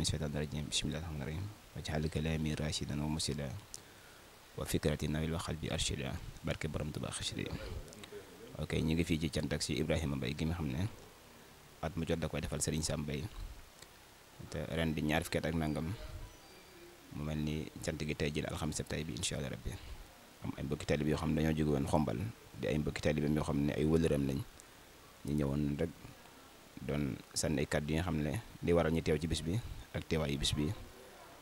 min shaytaani rajim bismillahi rahmaani rahim waj'al kalaami rashidan wa mursida wa fikrati nawil wa qalbi arshida barke borom Tuubaa xasida ok ñu ngi fii ci cantak si Ibrahima Mbaye gi nga xam ne at mu jot da koy defal Serigne Sam Mbaye te ren di ñaar fukki at ak nangam mu mel ni cant gi tey ji la alxames tey bi incha allah rabbi am ay mbokki taalibe yoo xam ne dañoo jóge woon xombal di ay mbokki taalibe yoo xam ne ay wëlëram lañ ñu ñëwoon rek doon sànni ay kàddu yi nga xam ne li waral ñu teew ci bis bi ak teewaayu bis bi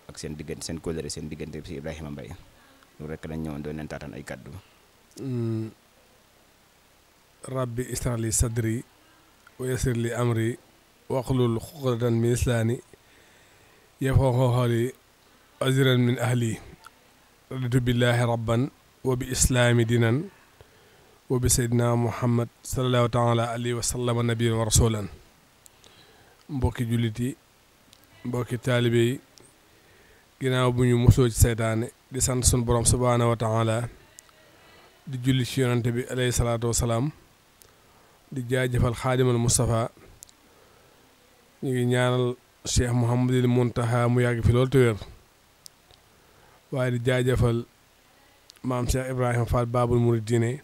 ak seen diggante seen kóllëre seen diggante si Ibrahima Mbaye loolu rek lañ ñëwoon doon leen taataan ay kàddu. rabbi ishrah li sadri wa yassir li amri wahlul uqdatan min lisaani yafqahu qawli azran min ahli raditu billahi rabban wa bi islaami dinan wa bi seydina muhammad sallallahu taala alayhi wa sallam nabiyan wa rasulan mbokki jullit yi mbokki taalibe yi ginnaaw bu ñu mosoo ci seytaane di sant sun borom subhaanahu wa taala di julli ci yonante bi alayhi salaatu wa salaam di jaajëfal xaadimal Moustapha ñu ngi ñaanal Cheikh Mouhamadul Mountakha mu yàgg fi loolu te wér waaye di jaajëfal maam Cheikh Ibrahima Fall Babul Mouridine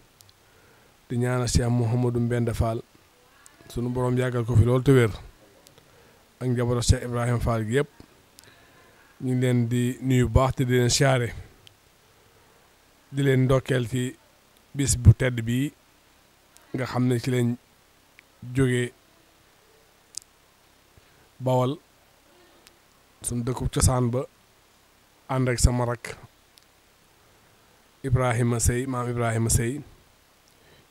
di ñaanal Cheikh Mouhamadou Mbende Fall sunu borom yàggal ko fi loolu te wér ak njabootu Cheikh Ibrahima Fall gi yëpp ñu ngi leen di nuyu baax te di leen siyaare di leen ndokkeel ci bis bu tedd bii nga xam ne ci leen jóge Bawol suñ dëkku cosaan ba ànd ak sama rakk Ibrahima Sey maam Ibrahima Sey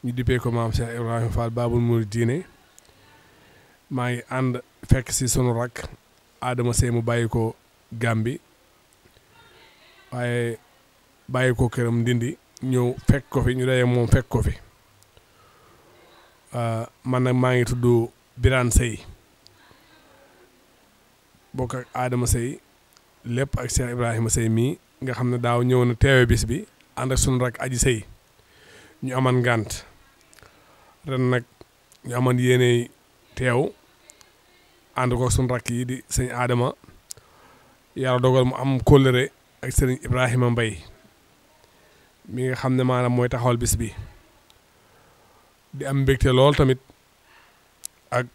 ñu dippee ko maam Cheikh Ibrahima Fall Babul Mouridine maa ngi ànd fekk si sunu rakk Adama Sey mu bàyyi ko Gàmbi waaye bàyyi ko këram Ndindi ñëw fekk ko fi ñu dayee moom fekk ko fi man nag maa ngi tudd Birane Sey bokk ak Adama Sey lépp ak Cheikh Ibrahima Sey mii nga xam ne daaw ñëw na teewe bis bi ànd ak sunu rakk Aji Sey ñu aman ngànt ren nag ñu aman yéene teew ànd ko sunu rakk yi di sëñ Adama yàlla dogal mu am kóllëre ak sëriñ Ibrahima Mbaye mi nga xam ne maanaam mooy taxawal bis bi di am mbégte lool tamit ak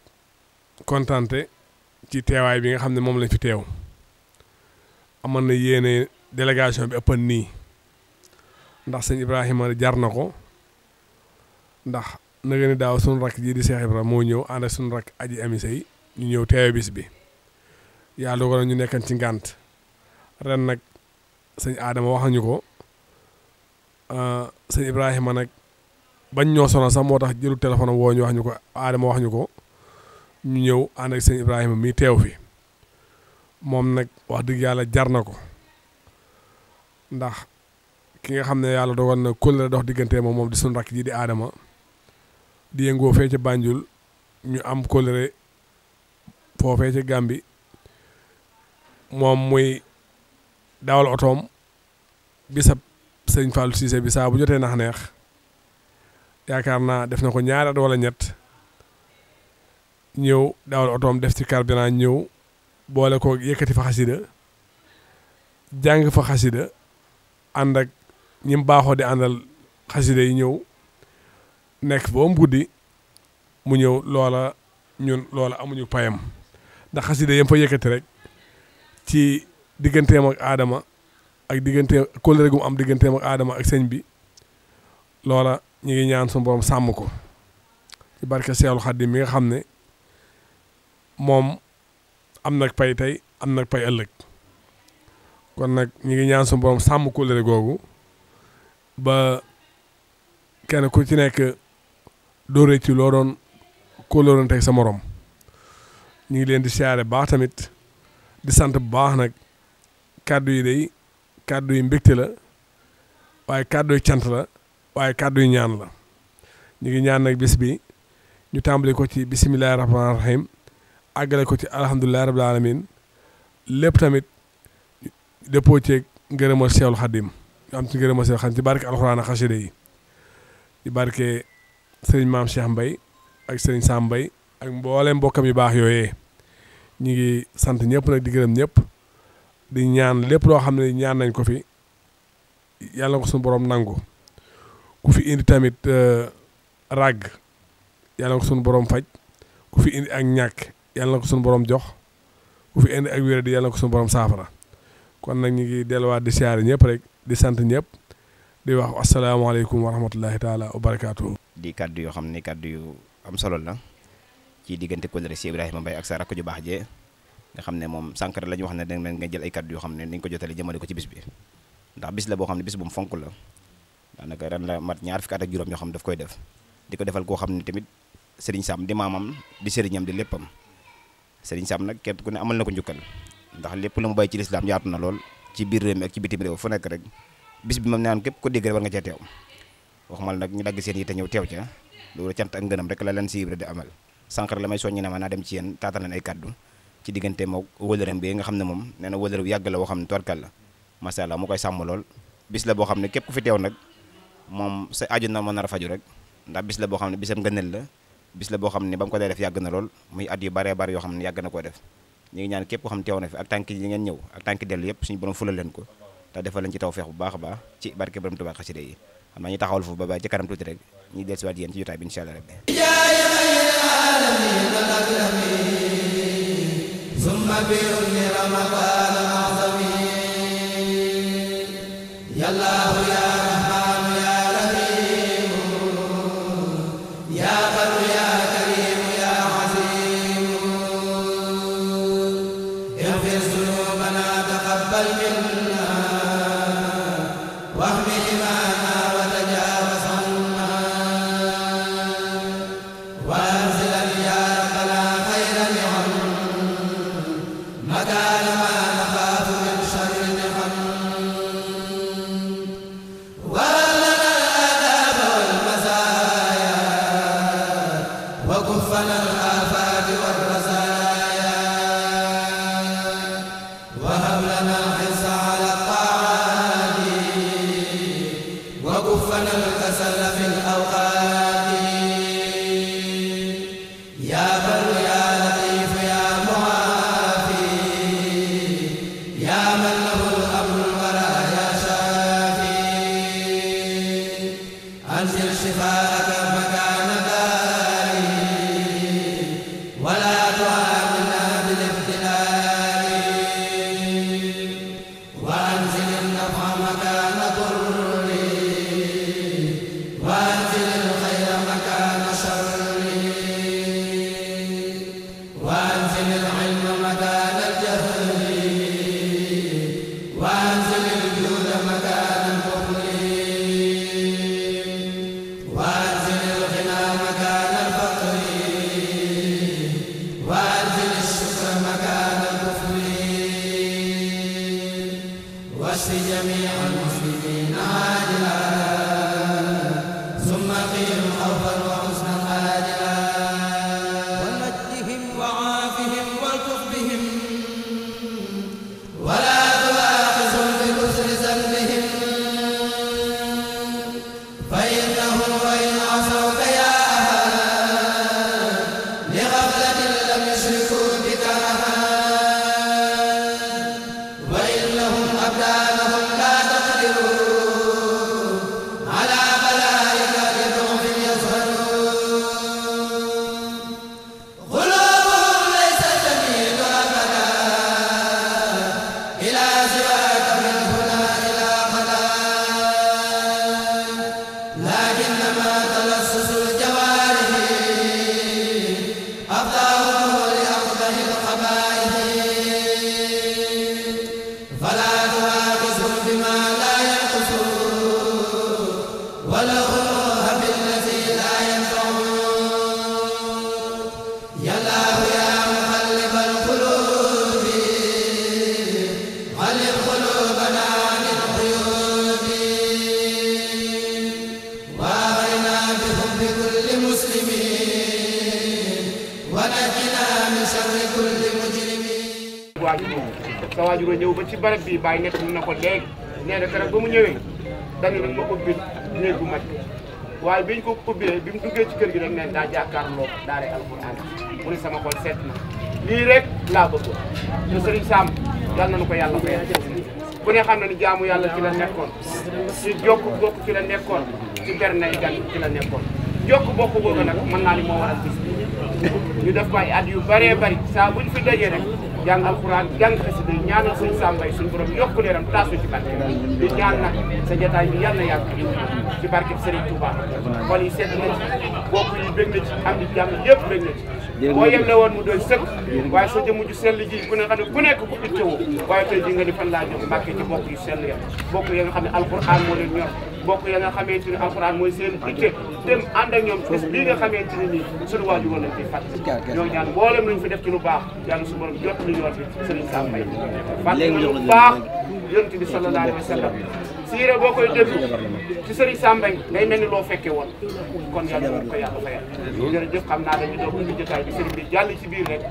kontante ci teewaay bi nga xam ne moom lañ fi teew amoon na yéene délégation bi ëppan nii ndax sëñ Ibrahima jar na ko ndax na nga ni daaw sunu rakk ji di Cheikh Ibrahima moo ñëw ànd ak sunu rakk Aji Ami Sey ñu ñëw teewe bis bi yàlla dogal ñu nekkan ci ngànt ren nag sëñ Adama wax nañu ko sëñ Ibrahima nag bañ ñoo sonal sax moo tax jëlu téléphone am woo ñu wax ñu ko Adama wax ñu ko ñu ñëw ànd ak sëñ Ibrahima mi teew fi moom nag wax dëgg yàlla jar na ko ndax ki nga xam ne yàlla dogal na kóllëre dox diggante moom di sunu rakk ji di Adama di yëngoo fee ca Banjul ñu am kóllëre foofee ca Gàmbi moom muy dawal otoom bisab sëñ Fallou Cissé bi saa bu jotee nax neex yaakaar naa def na ko ñaari at wala ñett ñëw dawal otoom def ci carburant ñëw boole ko yëkkati fa xasida jàng fa xasida ànd ak ñi mu baaxoo di àndal xasida yi ñëw nekk ba mu guddi mu ñëw loola ñun loola amuñu payam ndax xasida yam fa yëkkati rek ci digganteem ak Adama ak diggante kóllëre gu mu am digganteem ak Adama ak sëñ bi loola ñu ngi ñaan suñu borom sàmm ko ci barke Seexul Xadiim mi nga xam ne moom am nag pay tey am nag pay ëllëg kon nag ñu ngi ñaan suñu borom sàmm kóllëre googu ba kenn ku ci nekk dóore ci loo doon kóllëre teg sa morom ñu ngi leen di siyaare baax tamit di sant bu baax nag kàddu yi day kàddu yi mbégte la waaye kàddu yi cant la waaye kàddu yi ñaan la ñu ngi ñaan nag bis bi ñu tàmbali ko ci bisimilahi rahmaani rahim àggale ko ci alhamdulilahi rabbil alamin lépp tamit dëppoo ceeg ngërëmal Seexul Xadim ñu am ci ngërëmal Seexul Xadim ci barke alxuraan ak xasida yi ci barke sëriñ maam Cheikh Mbaye ak sëriñ Sam Mbaye ak mboolem mbokkam yu baax yooyee ñu ngi sant ñëpp nag di gërëm ñëpp di ñaan lépp loo xam ne ñaan nañ ko fi yàlla ko suñu borom nangu ku fi indi tamit ràgg yàlla ko suñu borom faj ku fi indi ak ñàkk yàlla ko suñu borom jox ku fi indi ak wér di yàlla ko suñu borom saafara kon nag ñu ngi delluwaat di siyaare ñëpp rek di sant ñëpp di wax asalaamaaleykum wa rahmatullahi taala wa barakaatu. di kaddu yoo xam ne kaddu yu am solo la ci diggante kóllëre si Ibrahima Mbaye ak sa rakk ju baax jee nga xam ne moom sànq la ñu wax ne danga nga jël ay kaddu yoo xam ne dañ ko jotale jëmale ko ci bis bi ndax bis la boo xam ne bis bu mu fonk la daanaka ren la mat ñaar fukki at ak juróom yoo xam ne daf koy def di ko defal koo xam ne tamit Serigne Sam di maamam di sëriñam di léppam Serigne Sam nag kenn ku ne amal na ko njukkal ndax lépp lu mu bay ci lislaam yaatu na lool ci biir réew mi ak ci bitim réew fu nekk rek bis bi moom naan képp ko dégg rek war nga cee teew waxumal nag ñu dagg seen yi te ñëw teew ca loolu cant ak ngërëm rek la leen si Ibra di amal sànq rek la may soññi ne ma naa dem ci yéen taata leen ay kaddu ci diggante moo wëlëram bi nga xam ne moom nee na wëlër bu yàgg la boo xam ne tubarkal la masha Allah mu koy sàmm lool bis la boo xam ne képp ku fi teew nag moom sa aju na mën nar a faju rek ndax bis la boo xam ne bisam ngëneel la bis la boo xam ne ba mu ko dee def yàgg na lool muy at yu baree bari yoo xam ne yàgg na koo def ñu ngi ñaan képp koo xam ne teew na fi ak tànki yi ngeen ñëw ak tànki dellu yëpp suñu borom fulal leen ko te defal leen ci tawfeex bu baax a baax ci barke borom Tuubaa xasida yi xam naa ñu taxawal foofu ba ci kanam tuuti rek ñu del si waat yéen ci jotaay bi incha allah rabbi sa waajur a ñëw ba ci barab bi bàyyi nekk na ko léegi nee na keroog ba mu ñëwee dañu nag ma ubbil néeg bu mag waaye biñ ko ubbee bi mu duggee ci kër gi rek ne daa jàkkaarloo daare alxuraan mu ne sama xol seet na lii rek laa bëgg te Serigne Sam yal nañu ko yàlla fayal ku ne xam na ni jaamu yàlla ci la nekkoon ci jokk bokk ci la nekkoon ci berne yi gan ci la nekkoon jokk bokk boobu nag mën naa ni moo waral bis ñu def ko ay at yu bëree bëri saa buñ fi dajee rek jàng alxuraan jàng xasida yi ñaanal suñu Sam Mbaye suñu borom yokku leeram taasu ci barke di ñaan nag sa jotaay bi yàlla na yàgg ci barke Serigne Touba xol yi sedd na ci bokk yi bég na ci am di jàmm yëpp bég na ci boo yem la woon mu doon sëkk waaye sa jëmm ju sell ji ku ne xam ne ku nekk ku ittewoo waaye tey ji nga ni fan laa jëm Mbàkke ci bokk yu sell ya bokk ya nga xam ne alxuraan moo leen ñor bokk ya nga xamante ni alxuraan mooy seen itte dem ànd ak ñoom bés bii nga xamante ne nii suñu waaju woon lañ ciy fàtt ñoo ñaan mboolem lañ fi def ci lu baax yàlla su borom jot lu yoon bi Serigne Sam Mbaye fàtt lu baax yonent bi sallallahu alayhi wa sallam siire boo koy déglu ci Serigne Sam Mbaye ngay mel ni loo fekke woon kon yàlla na ko yàlla fayal jërëjëf xam naa dañu doog ci jotaay bi Serigne bi jàll ci biir rek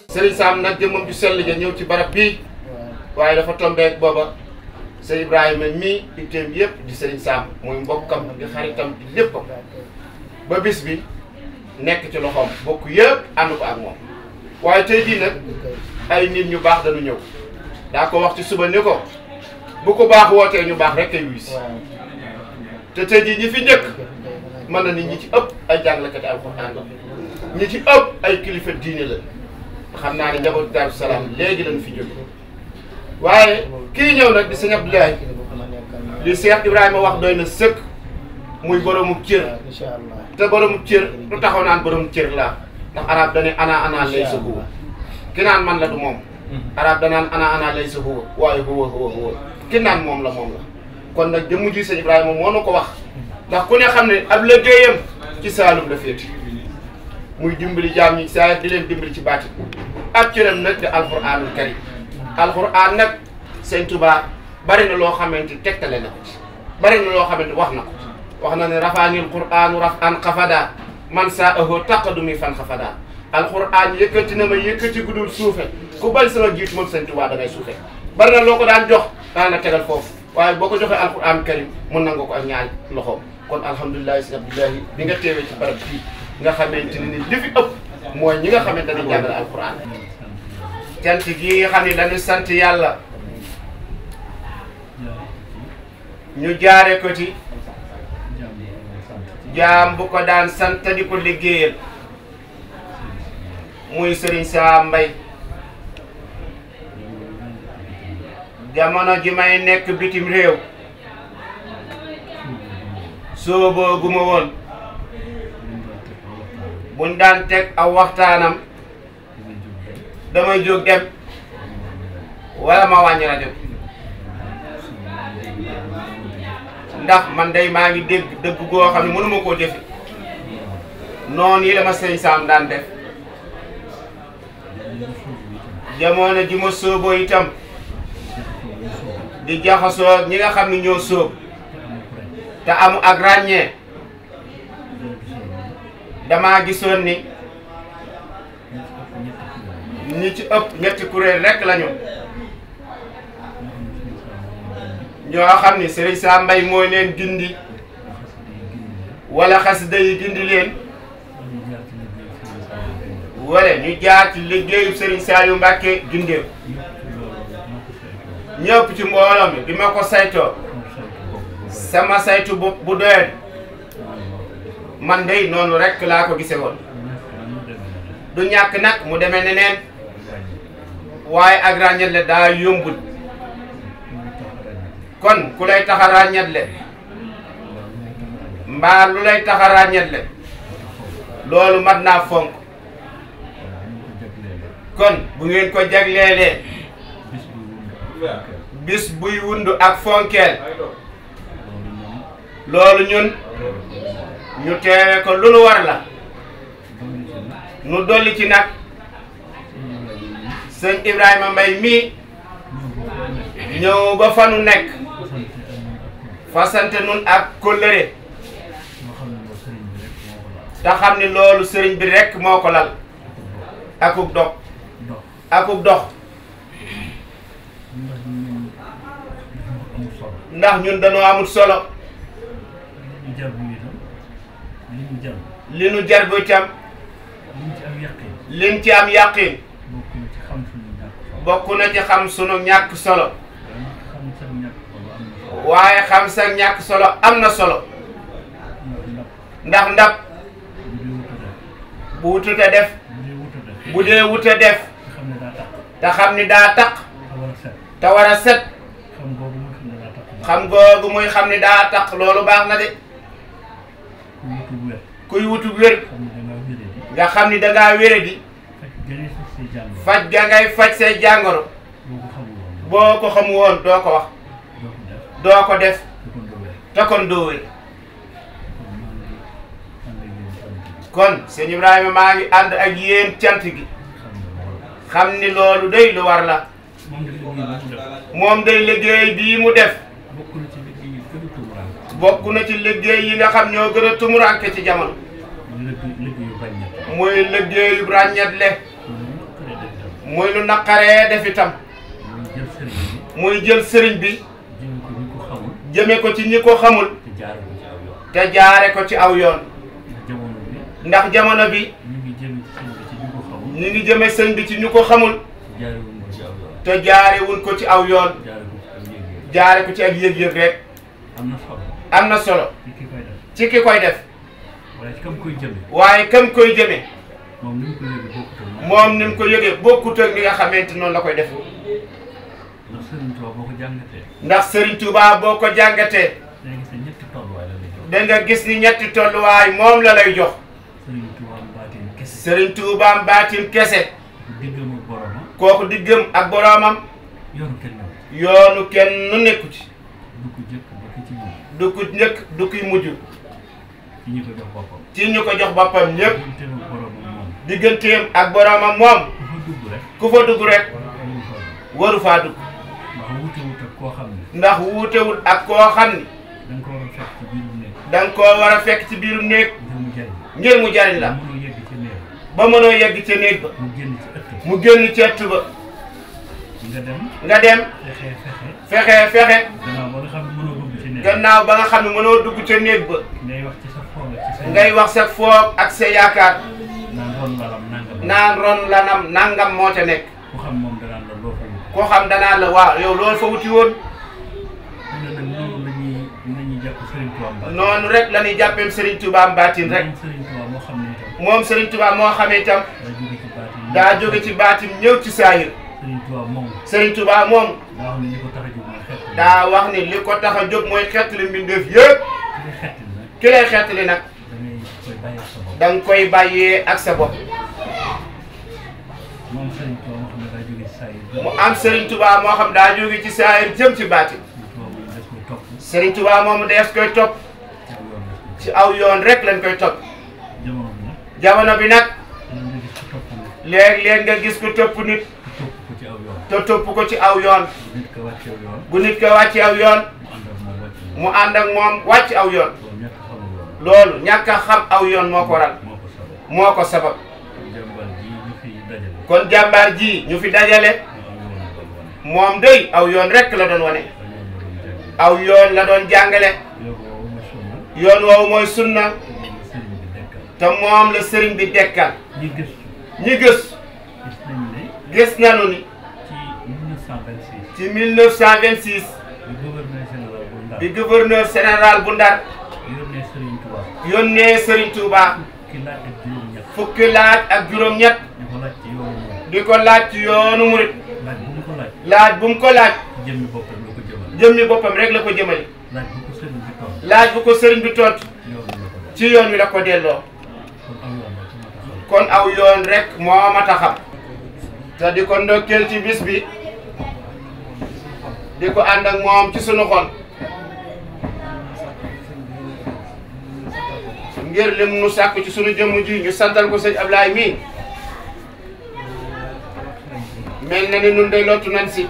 Serigne Sam nag jëmmam ju sell ja ñëw ci barab bii waaye dafa tombeek booba sëñ Ibrahima mii itteem yëpp di Serigne Sam muy mbokkam di xaritam di léppam ba bis bi nekk ci loxoom bokk yëpp ànd ko ak moom waaye tey jii nag ay nit ñu baax dañu ñëw daa ko wax ci suba ni ko bu ko baax wootee ñu baax rek kay wiis te tey jii ñi fi njëkk mën na nit ñi ci ëpp ay jàngalekati alxuraan la ñi ci ëpp ay kilifa diine la xam naa ne njabootu Daaru Salaam léegi lañ fi jóge waaye kii ñëw nag di sëñ Abdoulaye li Cheikh Ibrahima wax doy na sëkk muy boroomu cër te boroomu cër lu taxaw naan boroomu cër laa ndax arab dane ana laysa huwa ki naan man la du moom arab danaan ana laysa huwa waaye huwa ki naan moom la kon nag jëmu ji sëñ Ibrahima moo nu ko wax ndax ku ne xam ne ab liggéeyam ci Saalum la féeti muy dimbali jaam ñi saa di leen dimbali ci baati ak cëram nag di alxuraanul karim alxuraan nag sëñ Tuubaa bari na loo xamante tegtale na ko ci bari na loo xamante wax na ko wax na ne rafaanil quraanu rafan xafada man saa ahoo taqadumi fan xafada alxuraan yëkkati na ma yëkkati gudul suufe ku bañ sama jiit moom sëñ Tuubaa da ngay suufe bari na loo ko daan jox daan na tegal foofu waaye boo ko joxee alxuraanul karim mun na nga ko ak ñaari loxoom kon alhamdulilahi sëñ Abdoulahi bi nga teewee ci barab bii nga xamante ni li fi ëpp mooy ñi nga xamante dañuy jàngale alxuraan cant gi nga xam ne dañu sant yàlla ñu jaare ko ci jaam bu ko daan sant di ko liggéeyal muy Serigne Sam Mbaye jamono ji may nekk bitim réew sooboo gu ma woon buñ daan teg aw waxtaanam damay jóg dem wala ma wàññi rajo ndax man day maa ngi dégg dëgg goo xam ne mënuma koo defe noonu yi la ma sëñ Sam daan def jamono ji ma sooboo itam di jaxasoo ñi nga xam ne ñoo sóob te amu ak ràññee damaa gisoon ni ñi ci ëpp ñetti kuréel rekk lañu ñoo xam ni Serigne Sam Mbaye moo leen gindi wala xasida yi gindi leen wala ñu jaar ci liggéeyu Serigne Saliou Mbacké gindee ñëpp ci mbooloo mi bi ma ko saytoo sama saytu bu doyee man dey noonu rekk laa ko gise woon du ñàkk nag mu demee neneen waaye ak ràññetle daa yombul kon ku lay tax a ràññetle mbaa lu lay tax a ràññetle loolu mat naa fonk kon bu ngeen ko jagleelee bis buy wundu ak fonkeel loolu ñun ñu teewe ko lu nu war la nu dolli ci nag sëñ Ibrahima Mbaye mii ñëw ba fa nu nekk fasante nun ak kóllëre te xam ni loolu sëriñ bi rekk moo ko lal akuk dox ndax ñun dañoo amul solo li nu jar bu itam liñ ci am yàqin bokk na ci xam sunu ñàkk solo waaye xam sa ñàkk solo am na solo ndax ndab bu wutute def bu dee wute def te xam ni daa taq te war a set xam googu muy xam ni daa taq loolu baax na de kuy wutu wér nga xam ni dangaa wére di faj ga ngay faj say jàngoro boo ko xamu woon doo ko wax doo ko def te kon doo wér kon sëñ Ibrahima maa ngi ànd ak yéen cant gi xam ni loolu day lu war la moom day liggéey bii mu def bokk na ci liggéey yi nga xam ñoo gën a tumuranke ci jamono muy liggéeyu ràññetle muy lu naqaree def itam muy jël sëriñ bi jëme ko ci ñi ko xamul te jaare ko ci aw yoon ndax jamono bi ñu ngi jëme sëriñ bi ci ñu ko xamul te jaarewul ko ci aw yoon jaare ko ci ak yëg-yëg rek am na solo ci ki koy def waaye kam koy jëme moom ni mu ko yëgee bokkut ak li nga xamante noonu la koy def ndax Serigne Touba boo ko jàngatee da nga gis ni ñetti tolluwaay moom la lay jox Serigne Touba mbaatin kese kooku diggam ak boroomam yoonu kenn nu nekku ci du ku njëkk du kuy mujj ci ñu ko jox boppam ñëpp digganteem ak boroomam moom ku fa dugg rek waru faa dugg ndax wuutewul ak koo xam ni danga koo war a fekk ci biiru néeg ngir mu jariñ la ba mënoo yegg ca néeg ba mu génn ci ëtt ba nga dem fexe gannaaw ba nga xam ne mënoo dugg ca néeg ba ngay wax sa foog ak sa yaakaar naan ron lanam nangam moo ca nekk ko xam danaan la waaw yow loolu fa wuti woon noonu rek la ñuy jàppeem Serigne Touba mbaatin rek moom Serigne Touba moo xamee itam daa jóge ci baatin ñëw ci saayir Serigne Touba moom daa wax ni li ko tax a jóg mooy xettali mbindeef yëpp ki lay xettali nag danga koy bàyyee ak sa bopp mu am Serigne Touba moo xam daa jóge ci saayir jëm ci baatin Serigne Touba moom dees koy topp ci aw yoon rek lañ koy topp jamono bi nag léeg-léeg nga gis ko topp nit te topp ko ci aw yoon bu nit ko wàcc aw yoon mu ànd ak moom wàcc aw yoon loolu ñàkk a xam aw yoon moo ko waral moo ko sabab kon jàmbaar ji ñu fi dajale moom day aw yoon rekk la doon wane aw yoon la doon jàngale yoon woowu mooy sunna te moom la sëriñ bi dekkal ñi gëstu gis nañu ni ci 1926 bi gouverneur général bu Ndar yónnee Serigne Touba fukki laaj ak juróom-ñett di ko laaj ci yoonu murit laaj bu mu ko laaj jëmmi boppam rek la ko jëmale laaj bu ko sëriñ bi tontu ci yoon wi la ko delloo kon aw yoon rek moo mat a xam te di ko ndokkeel ci bis bi di ko ànd ak moom ci sunu xol ngir lim nu sàkk ci sunu jëmm ji ñu santal ko sëñ Ablaye mii mel na ni nun day lottu nañ si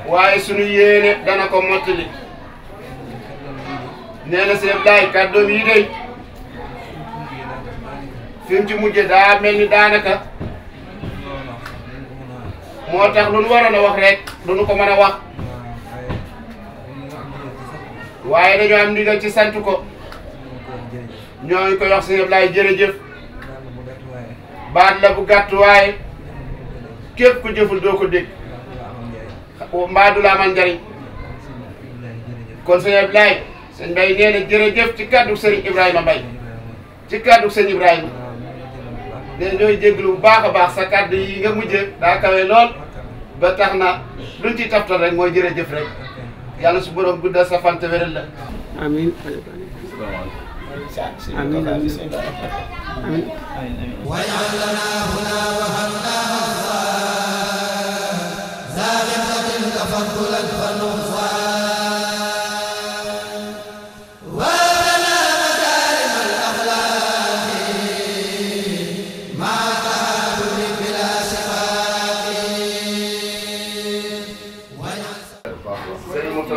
waaye sunu yéene dana ko mottali nee na sëñ Ablaye kàddoom yi day fi mu ci mujje daa mel ni daanaka moo tax lu nu waroon a wax rek du nu ko mën a wax waaye dañoo am ndigal ci sant ko ñoo ngi koy wax sëñ Ablaye jërëjëf baat la bu gàtt waaye képp ku jëful doo ko dégg mbaa du la amal njariñ kon sëñ Ablaye sëñ Mbaye nee na jërëjëf ci kàddu sëriñ Ibrahima Mbaye ci kàddu sëñ Ibrahima nee ñooy jéglu bu baax a baax sa kàddu yi nga mujje daa kawe lool ba tax na luñ ci taftal rek mooy jërëjëf rek yàlla su borom guddal sa fan te wéral la amiin amiin amiin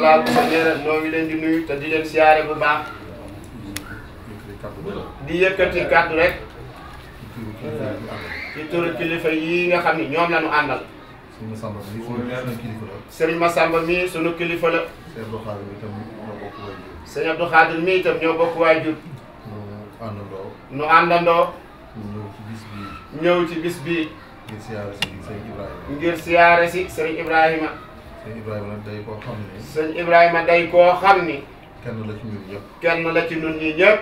laal bu sa leeral noo ngi leen di nuyu te di leen siyaare bu baax di yëkkati kàddu rek ci turu kilifa yi nga xam ni ñoom la ñu àndal sëriñ Massamba mii sunu kilifa la sëñ Abdou Khadir mii itam ñoo bokk waajur nu àndandoo ñëw ci bis bii ngir siyaare si sëriñ Ibrahima sëñ Ibrahima nag day koo xam ni. sëñ Ibrahima day koo xam ni. kenn la ci ñun ñëpp. kenn la ci ñun ñi ñëpp.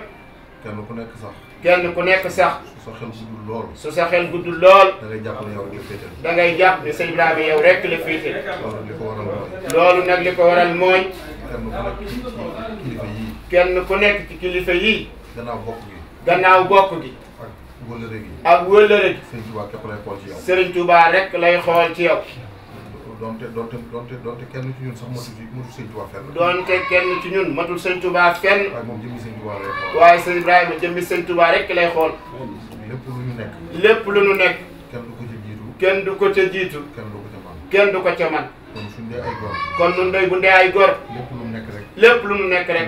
kenn ku nekk sax. kenn ku nekk sax. su sa xel guddul lool. su sa xel guddul lool. da ngay jàpp ne yow rek la féetal. da ngay jàpp ne sëñ Ibrahima yow rek la féetal. loolu li ko waral mooy. loolu nag li ko waral mooy. kenn ku nekk ci kilifa kenn ku nekk ci kilifa yii. yii. gannaaw bokk gi. gannaaw bokk gi. ak wëllëre gi. ak wëllëre gi. Serigne Touba képp lay xool ci yow. Serigne Touba rek lay xool ci yow. donte kenn ci ñun sax matul Serigne Touba fenn. donte kenn ci ñun matul Serigne Touba fenn. waaye moom jëmmi Serigne Touba lay xool. waaye sëñ Ibrahima jëmmi Serigne Touba rek lay xool. lépp lu ñu nekk. lépp lu ñu nekk. kenn du ko ca jiitu. kenn du ko ca jiitu. kenn du ko ca man. kenn du ko ca man. kon suñ dee ay góor. kon nun day bu ndee ay góor. lépp lu mu nekk rek. lépp lu ñu nekk rek.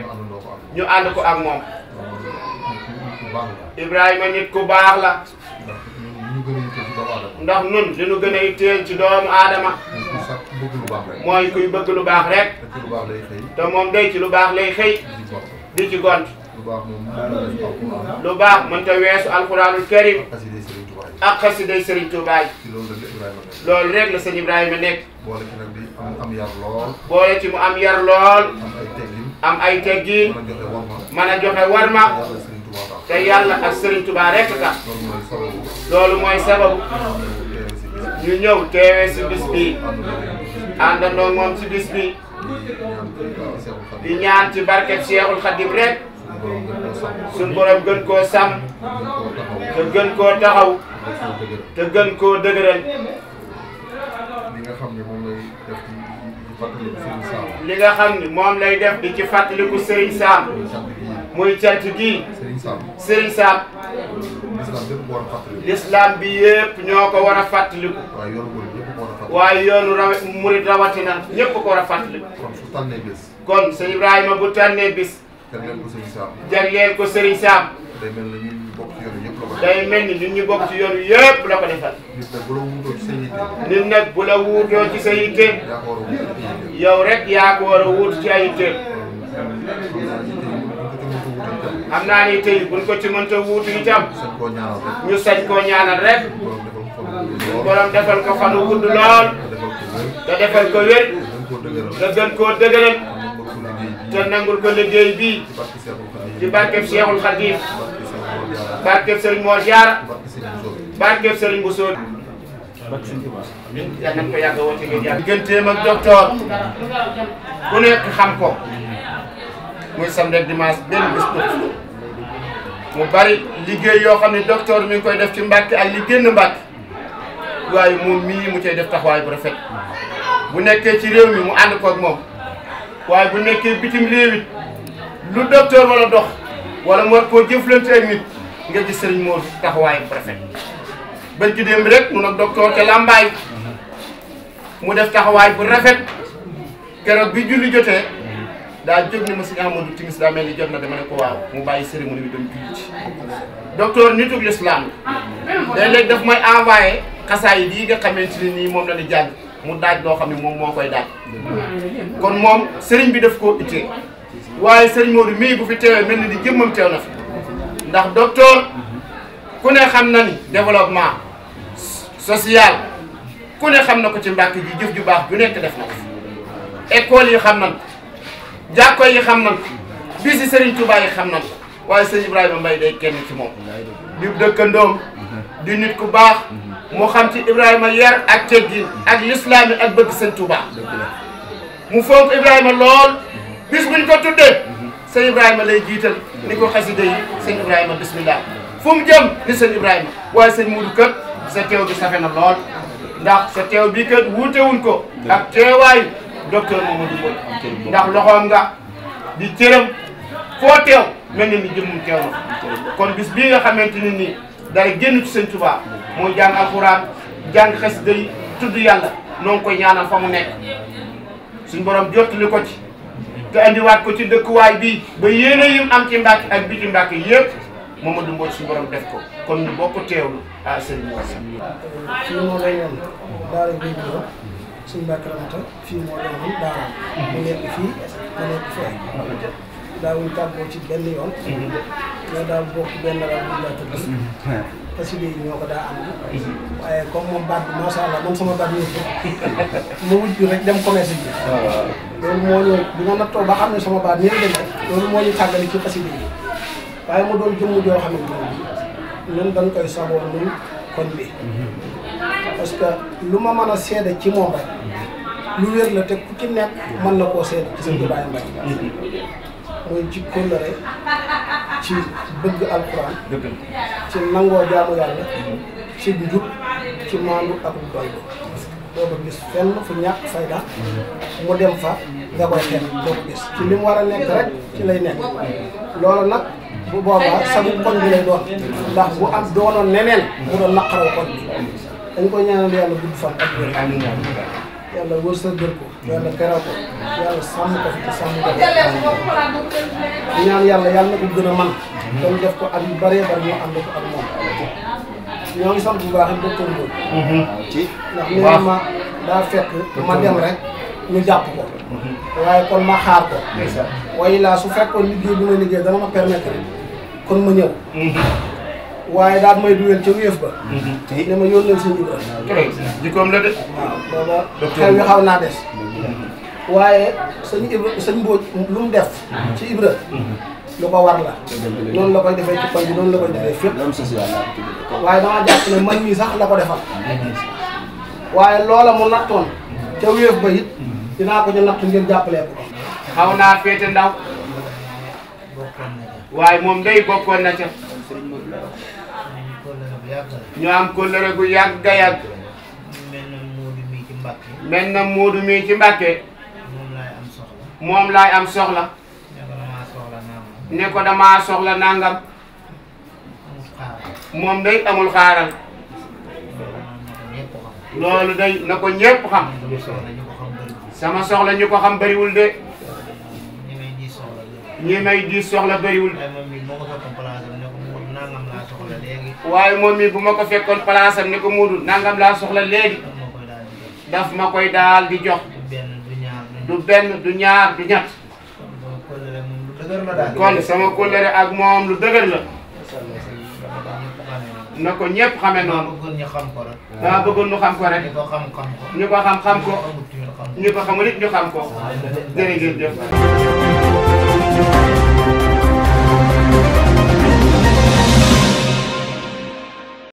ñu ànd ko ak moom. Ibrahima nit ku baax la. ndax nun li ñu gën a yitteel ci doomu aadama. mooy kuy bëgg lu baax rek. te moom day ci lu baax lay xëy. di ci gont. lu baax mënta weesu alxuraanul karim. ak xasiday Serigne Touba yi. loolu rek la sëñ Ibrahima nekk. boole ci nag di am yar lool. boole ci mu am yar lool. am ay teggin. mën a joxe warma. te yàlla ak Serigne Touba rek tax. loolu mooy sababu. ñu ñëw teewee si bis bi. àndandoo moom si bis bi. di ñaan ci barket Cheikhul Khadim rek. suñ borom gën koo sàmm. te gën koo taxaw. te gën koo dëgëral. li nga xam ne moom lay def di ci fàttaliku Serigne Sam. muy cant gi. Serigne Sam. l'islam bi yëpp ñoo ko war a fàttaliku. waaye yoonu murid rawatina ñëpp ko war a fàttali. kon su tànnee bés. kon sëñ Ibrahima bu tànnee bis. jagleel ko Serigne Sam. jagleel ko Serigne Sam. day mel ni ñun ñu bokk ci yoon yëpp la ko. day mel ni ñun ñu bokk ci yoon yëpp la ko defal. nit nag bu la wuutoo ci sa yitte. nit nag bu la wuutoo ci sa yitte. yow rek yaa ko war a wuut ci ay yitte. xam naa ni tey buñ ko ci mënta wuutu itam. ñu sañ koo ñaanal rek. borom defal ko fan wu gudd lool. te defal ko wér. te gën koo dëgëral. te nangul ko liggéey bii. ci barkeb Cheikhul Khadim. barkeb Serigne Mor Diarra. barkeb Serigne Bousso. yal nañ ko yàgg a woote ngeen yàgg. digganteem ak docteur ku nekk xam ko. muy samedi ak dimanche benn bés mu bari liggéey yoo xam ne docteur mi ngi koy def ci Mbàkke ak li génn Mbàkke waaye moom mii mu cay def taxawaay bu rafet bu nekkee ci réew mi mu ànd ko ak moom waaye bu nekkee bitim réew it lu docteur wala dox wala mu war koo jëflante ak nit nga gis Serigne Mor taxawaay bu rafet ba ci démb rek mun ak docteur te Lambaay mu def taxawaay bu rafet keroog bi julli jotee daa jóg ni ma si Amadou timis daa mel ni jot na dama ne ko waaw mu bàyyi cérémonie bi dem julli ci docteur nituk l'islam léeg-léeg daf may envoyé xasaay yi nga xamante ne nii moom la di jàng mu daaj loo xam ne moom moo koy daaj kon moom sëriñ bi daf koo ittee waaye sëriñ Modou mii bu fi teewee mel ni di jëmmam teew na fi ndax docteur ku ne xam na ni développement social ku ne xam na ko ci Mbàkke ji jëf ju baax ju nekk def na ko école yi xam nañ ko jàkko yi xam nañ ko bisi Serigne Touba yi xam nañ ko waaye sëñ Ibrahima Mbaye day kenn ci moom di dëkkandoom di nit ku baax mu xam ci Ibrahima yar ak teggin ak lislaam yi ak bëgg sëñ Touba mu fonk Ibrahima lool bis buñ ko tuddee sëñ Ibrahima lay jiital ni ko xasida yi sëñ Ibrahima bismillah fu mu jëm ni sëñ Ibrahima waaye sëñ Modou kët sa teew bi safe na lool ndax sa teew bi kët wuutewuñ ko ak teewaayu docteur Mamadou Mbodj ndax loxoom nga di cëram foo teew mel ni jëmmum teew na kon bis bii nga xamante ni nii dara génn ci sëñ Touba mooy jàng alxuraan jàng xasida yi tudd yàlla noo ngi koy ñaanal fa mu nekk suñ borom jottali ko ci te andiwaat ko ci dëkkuwaay bii ba yéene yim am ci Mbàkke ak biti Mbàkke yëpp Mamadou Mbodj suñ borom def ko kon ñu bokk teewlu ah sëñ bi fii moo lay woon daara bi suñu Mbàkke Ramata fii moo lay woon daara mu nekk fii mu nekk fee daawuñ tàggoo ci benn yoon ñoo daal bokk benn raw bu laa tëdd xasida yi ñoo ko daa am waaye comme moom baat bi macha allah man sama baat ñëpp ma wujj rek dem commerce bi loolu moo ñu bi nga nattoo ba xam ne sama baat ñëpp dem loolu moo ñu tàggali ci xasida yi waaye mu doon jëmm joo xamante ne ñun dañ koy saboon ñun kon bi parce que lu ma mën a seede ci moom rek lu wér la te ku ci nekk mën na koo seede ci sëñ Ibrahima Mbaye mooy ci kóllëre ci bëgg alxuraan ci nangoo jaamu yàlla ci njub ci maandu ak lu doy doo ko gis fenn fu ñàkk fayda mu dem fa nga koy xeex doo ko gis ci li mu war a nekk rek ci lay nekk loolu nag bu boobaa sagu koñ bi lay doon ndax bu am doonoon neneen mu doon naqaraw koñ bi dañ koy ñaanal yàlla gudd fan ak wér yàlla wërsëgal ko yàlla teral ko yàlla sàmm ko fi ci sàmm ko ñaan yàlla na ko gën a man dañ def ko at yu bëree bëri ñu ànd ko ak moom ñoo ngi sant bu baax it docteur Mbodj ndax nee ma daa fekk ma dem rek ñu jàpp ko waaye kon ma xaar ko waaye laa su fekkoon liggéey bi ma liggéey dana ma permettre kon ma ñëw waaye daal may duwel ca wéef ba ne ma yónneel sëñ Ibra jikkoom la de waaw booba xew wi xaw naa des waaye sëñ Mbodj lu mu def ci Ibra lu ko war la noonu la koy defee ci koñ bi noonu la koy defee fépp waaye dama jàpp ne man mii sax la ko defal waaye loola mu nattoon ca wéef ba it dinaa ko ñu natt ngir jàppalee ko xaw naa féete ndaw waaye moom day bokkoon na ca ñu am kóllëre gu yàgg a yàgg mel na Moodu mii ci Mbàkke moom laay am soxla ne ko damaa soxla nangam moom day amul xaaral loolu day na ko ñëpp xam. sama soxla ñu ko xam bëriwul de. ñi may di soxla bëriwul. waaye moom mii bu ma ko fekkoon place am ne ko Moodu nangam laa soxla léegi. daf ma koy daal di jox. du benn du ñaar du ñett. kon sama kóllëre ak moom lu dëgër la. na ko ñëpp xamee noonu. dama bëggoon ñu xam ko rek. ñu ko xam ko. ñu ko xamul it ñu xam ko. jërëjëf.